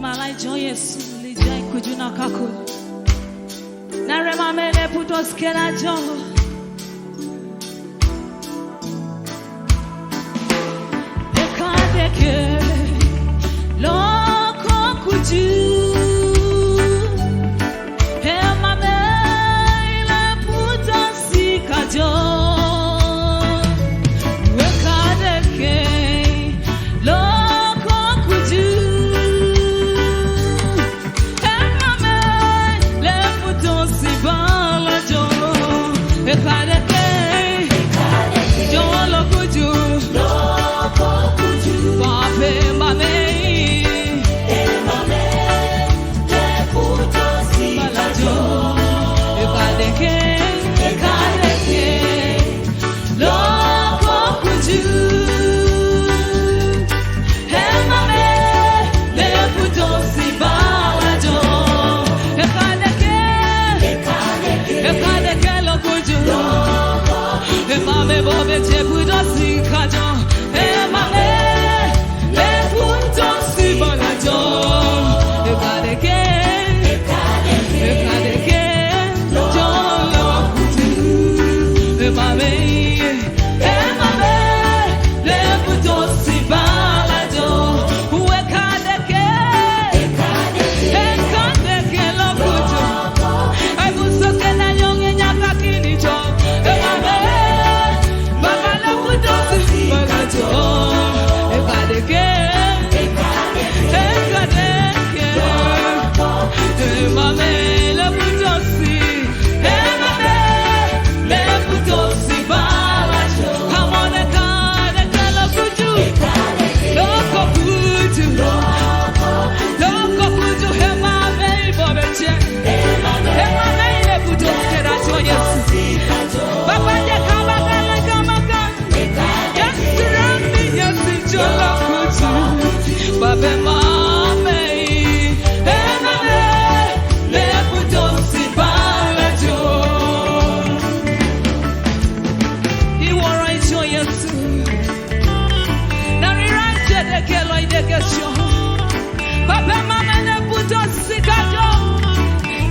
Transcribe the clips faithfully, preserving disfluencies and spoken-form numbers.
Ala ijo Yesu, lija ikuju na kakul. Na rema mene putos kela jo. Ekadeke loko kuju. Ema mele putos ikajo. Ekadeke loko kuju. Ema mele putos ibala jo. Ekadeke jo loko kuju. Pape mame. Bala jo. Ekadeke, ekadeke loko kuju. Ema mele putos ibala jo. Ekadeke, ekadeke loko kuju. Ema mele bobe che putos ikajo. Ema mele putos ibala jo. Ekadeke, ekadeke jo loko kuju. Ema mele, ema mele putos ibala jo. Ekadeke, ekadeke loko kuju. Ai buso kena yonge nyaka kini jo. Ema mele, baba loko kuju bala jo. Ekadeke, ekadeke. Ema mele putos. Ema mele putos ibala jo. Come on, ekadeke loko kuju. Loko kuju. Loko kuju, ema mele bobe che. Ema mele putos kela jo Yesu. Baba je kama kala kama kala. Yes, Rami, yes, jo loko kuju. Pape mame. Ema mele putos ibala jo. Iworo ijo Yesu. Na rira je deke lo ideke jo. Pape mame le putos ikajo.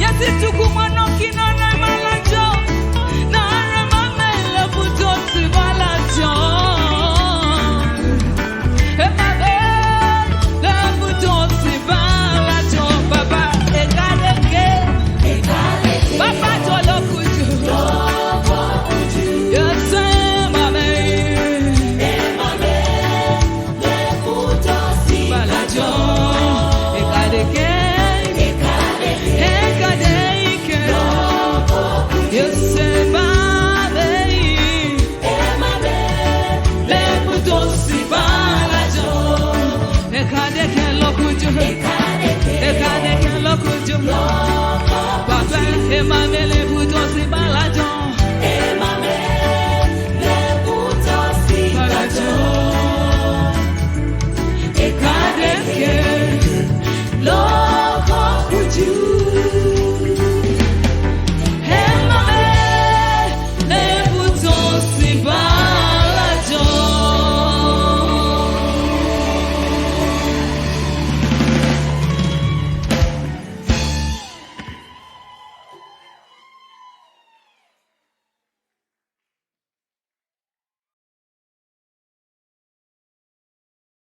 Yesi tuku mono kino na malajo. Na rema mele putos ibala jo. Ema mele putos ibala jo. Baba, ekadeke. Baba jo loko kuju. Yes, ema mele. Bala jo, ekadeke, ekadeke. Yes, ema mele. Le putos ibala jo. Ekadeke loko kuju. Ekadeke loko kuju. Papa, ema